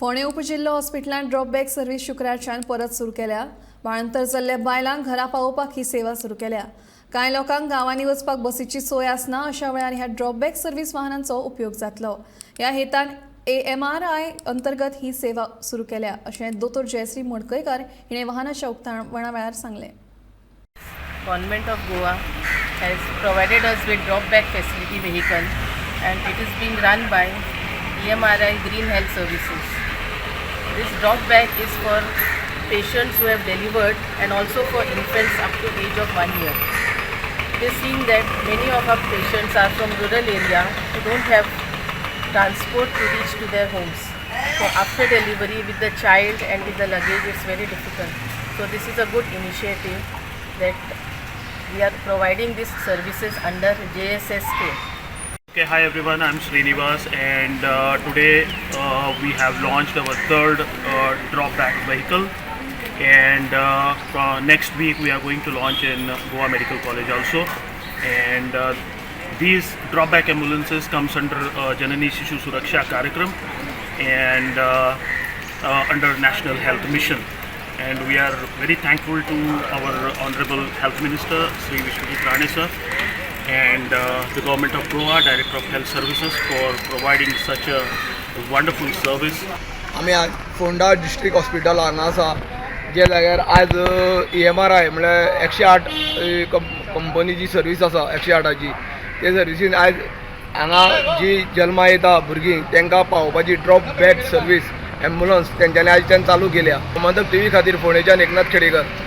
फोंडें उपजिल्लो हॉस्पिटलांत drop bag service शुक्रारच्यान परत सुरू केल्या. बाळंतर जाल्ल्या बायलांक घरा पावोवपाक ही सेवा सुरू केल्या. कांय लोकांक गांवांनी वचपाक बसीची सोय आसना. अशा वेळार ह्या ड्रॉप बॅग सर्वीस वाहनांचो उपयोग जातलो. ह्या हेतान एएमआरआय अंतर्गत ही सेवा सुरू केल्या, अशें दोतोर जयश्री मडकयकार हिणें वाहनाच्या उक्तावणा वेळार सांगलें. Government of Goa has provided us with drop bag facility vehicle and it is being run by EMRI Green Health Services. This drop bag is for patients who have delivered and also for infants up to age of 1 year. It is seen that many of our patients are from rural area who don't have transport to reach to their homes. So after delivery, with the child and with the luggage, it's very difficult. So this is a good initiative that we are providing these services under JSSK. Okay, hi everyone, I'm Srinivas, and today we have launched our third drop bag vehicle. And next week we are going to launch in Goa Medical College also. And these drop bag ambulances comes under Janani Shishu Suraksha Karyakram and under National Health Mission. And we are very thankful to our Honorable Health Minister, Sri Vishwajit Rane sir, and the Government of Goa, Director of Health Services, for providing such a wonderful service. आमी आज Ponda district hospital हांगा आसा, जे जाग्यार आज EMRI म्हळ्यार 108 कंपनीची service आसा. 108ची ते सर्विसीन आयज हांगा जी जल्मा येता भुरगीं, तांकां पावोवपाची ड्रॉप बॅग सर्वीस एम्बुलन्स तेंच्यांनी आयच्यान चालू केल्या. गोमंतक टीव्ही खातीर फोंडेच्यान एकनाथ खेडेकर.